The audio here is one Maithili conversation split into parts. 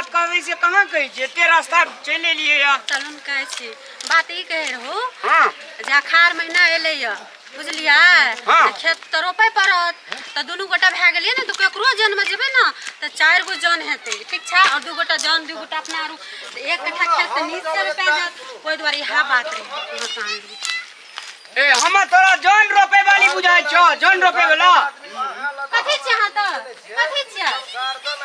बात कहबै से कहाँ कहै छियै? एते रास्ता चलि एलियै या। चलू ने कहै छी बात। ई कहै रहू हँ जे अखाड़ महीना एलैया, बुझलियै? हँ। तऽ खेत तऽ रोपे पड़त, तऽ दुनू गोटा भए गेलियै ने, तऽ केकरो जनमे जेबै ने तऽ चारि गो जन हेतै, ठीक छै? आओर दू गोटा जन, दू गोटा अपना आरू, तऽ एक कट्ठा खेत तऽ नीकसँ रोपा जायत। ओहि दुआरे इएह बात रहै अहाँके आनलियै। ए, हम तोरा जन रोपे वाली बुझाइ छौ? जन रोपे वाला? कथी छियै अहाँ? तऽ कथी छियै?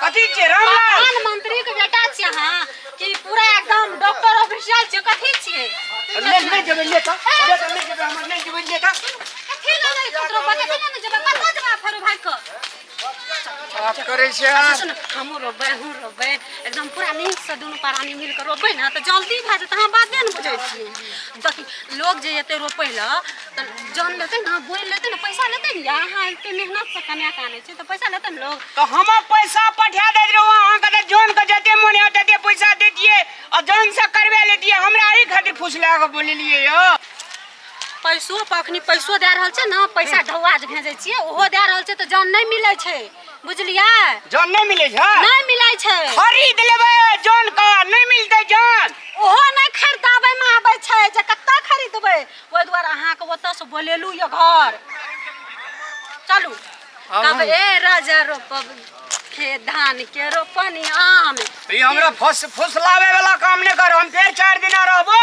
कथी छियै रामलाल? प्रधानमंत्री के बेटा छियै अहाँ कि पूरा एकदम डॉक्टर ऑफिशियल छियै? कथी छियै? ले, नहि जेबै, ले तऽ, ले तऽ, नहि जेबै हमर, नहि जेबै, ले तऽ। कथी लए नहि ककरो कथी लए नहि जेबै? कतऽ जेबै फेरो भागि कऽ? बात करै छै। अच्छा यार सुन, हमहूँ रोपबै, अहूँ रोपबै, एकदम पूरा नीकसँ दुनू प्राणी मिल कऽ रोपबै ने तऽ जल्दी भए जेतै। अहाँ बाते ने बुझै छियै। देखी, लोग जे एतै रोपै लए तऽ जन लेतै ने, बोनि लेतै ने, पैसा लेतै ने। अहाँ एते मेहनतसँ कमा कऽ आनै छियै तऽ पैसा लेतै ने लोग। तऽ हम पैसा पठा दैत रहू अहाँके, तऽ जनके जते मोन हैत तते पैसा दैतियै आ जनसँ करबा लेतियै। हमरा एहि खातिर फुसला कऽ बोललियै यौ। पैसो पर अखनी पैसो दए रहल छै ने, पैसा ढौआ जे भेजै छियै ओहो दए रहल छै, तऽ जन नहि मिलै छै, बुझलियै? जन नहि मिलै छै? नहि मिलै छै। खरीद लेबै जन के, नहि मिलतै जन? ओहो नहि खरीदाबै मे आबै छै जे कतऽ खरीदबै। ओहि दुआरे अहाँके ओतऽ से बोलेलू यऽ घर। चलू। तब ए राजा, रोपब खेत धान के रोपनी आम। ई हमरा फुस फुसलावे वाला काम नहि कर। हम फेर 4 दिना रहबो,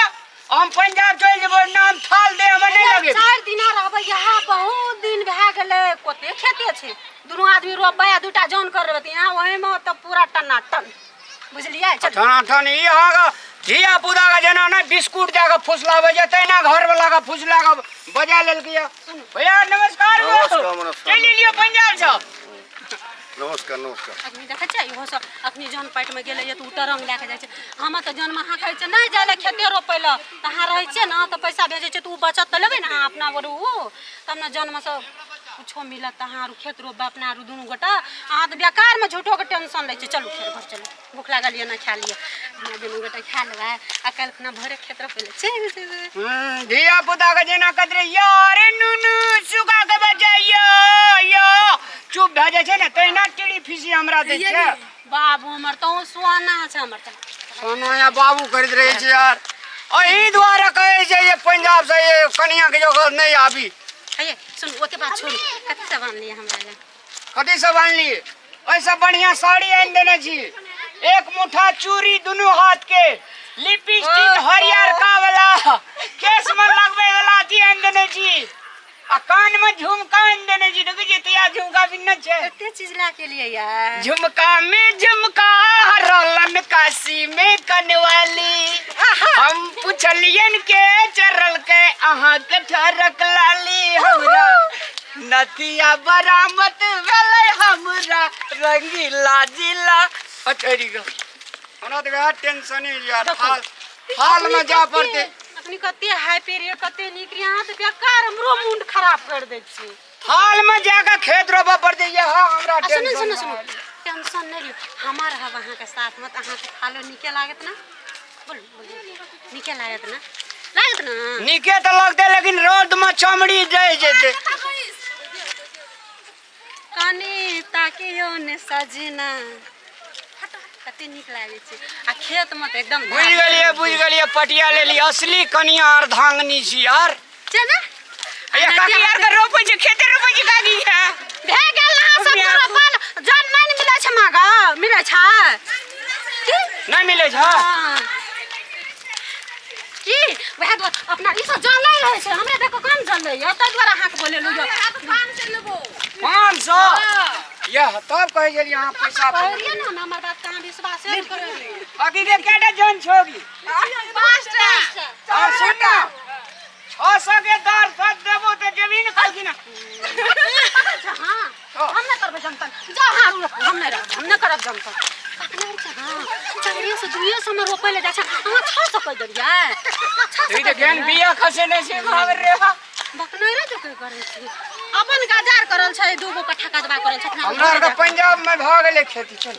हम पंजाब चलि जेबो। नाम थाल दे हमर नहि लगे। 4 दिना रहबै यहाँ? बहुत दिन भए गेलै। कते खेते छै? दुनू आदमी रोपबै आ दूटा जन करबै तऽ यहाँ ओहिमे तऽ पूरा टनाटन, बुझलियै? चलू। टनाटन। ई अहाँके धिया पुता के जेना नहि बिस्कुट दए कऽ फुसलाबै छै, तहिना घर वाला के फुसला कऽ बजा लेलकै यऽ। भैया, नमस्कार। नमस्कार, नमस्कार। चलि एलियो पंजाब से? नमस्कार, नमस्कार। अखनी देखै छियै, इहो सब अखनी जन पाटिमे गेलैए तऽ ओ तरंग लए कऽ जाइ छै। हम तऽ जनमे अहाँ कहै छियै नहि जाइ लए खेते रोपै लए, तऽ अहाँ रहै छियै ने तऽ पैसा भेजै छियै, तऽ ओ बचत तऽ लेबै ने अहाँ अपना आरू, तब ने जनमे सब कुछो मिलत, तऽ अहाँ आरू खेत रोपबै अपना आरू दुनू गोटा। अहाँ तऽ बेकारमे झूठोके टेंशन लै छियै। चलू, खेत घर चलू। भूख लागल यऽ ने, खा लिअ। हमरा दुनू गोटा खा लेबै आ काल्हि खुना भोरे खेत रोपै लए चलि जेबै। धिया पुता के जेना कहैत रहे, यारे नुनू सुगा के बजाइयो यो, चुप भए जाइ छै ने, तहिना टीड़ी फीसी हमरा दै छै। बाबू हमर तो सुआना छै हमर तऽ। सोना या बाबू करैत रहै छै यार। एहि दुआरे कहै छै जे पंजाब से ये कनिया के जगह नहि आबी। हे सुन, ओते बात छोड़ू, कथी सब आनलियै हमरा लए? कथी सब आनलियै? ओहिसँ बढ़िया साड़ी आनि देने छी, एक मुठा चूड़ी दुनू हाथ के, लिपस्टिक हरियरका वाला, केश में लगबै वाला अथी आनि देने छी आ कान में झुमका आनि देने छी। देखै छियै, तैयार झुमका बिनने छै। एते चीज लए के लिए यार? झुमका में झुमका रलन काशी में कनवाली, हम पुछलियन के चरल के अहाँ के ठरक लाली, हमरा नथिया बरामद भेलै हमरा रंगीला जिला अठरि गेल। हमरा तऽ वएह टेंशन यार। देखू। हाल हाल में जा पड़तै। अखनी कते हैप्पी रहियै, कते नीक रहियै। अहाँ तऽ बेकार हमरो मूड खराब कर दै छी। हाल में जाके खेत रोपऽ पड़तै। यह हमरा आ सुनू। टेंशन। सुनू, सुनू, टेंशन नहि लियौ। हमर रहब अहाँके साथमे तऽ अहाँके थालो नीके लागत ने? बोलू, बोलू, नीके लागत ने? लागत ने? नीके तऽ लगतै, लेकिन रौद में चमड़ी जरि जेतै। कनी ताकियो ने सजना, कते नीक लागै छै आ खेतमे तऽ एकदम। बुझि गेलियै, बुझि गेलियै, पटिया लेली। असली कनिया अर्धांगनी छी यार। छै ने? ये काकी यार के रोपै छै, खेते रोपै छै काकी के। भए गेल अहाँ सबके रोपल। जन नहि ने मिलै छै, माँ मिलै छै की? नहि मिलै छै। हाँ। की वएह दुआरे अपना ई सब जन नहि रहै छै। हमरे देखो, कम जन लैया, ताहि दुआरे अहाँके बोलेलहुँ यऽ। 500 यह तब कहै छलियै अहाँ पैसा। कहलियै ने, हमर बात कहाँ विश्वासे नहि करलियै। काकी के केटा जन छोगी? पाँचटा। आ सुन ने, 600 के दर सच देबो तऽ जमीन कहलखिन। हाँ, हम नहि करबै जनतन। जा अहाँ रोपू, हम नहि रहब, हम नहि करब जनतन। अपना छै। हाँ, 400 200 मे रोपै लए जाइ छै, अहाँ 600 कहि देलियै, 600। ई तऽ केहन बिया खसेने छै भाग रे बा। बकनैरे जो करै छी, अपन गजार करल छै, 2 गो कट्ठा कदबा करल छै अपना। हमरा आरके पंजाब में भऽ गेलै खेती। चल।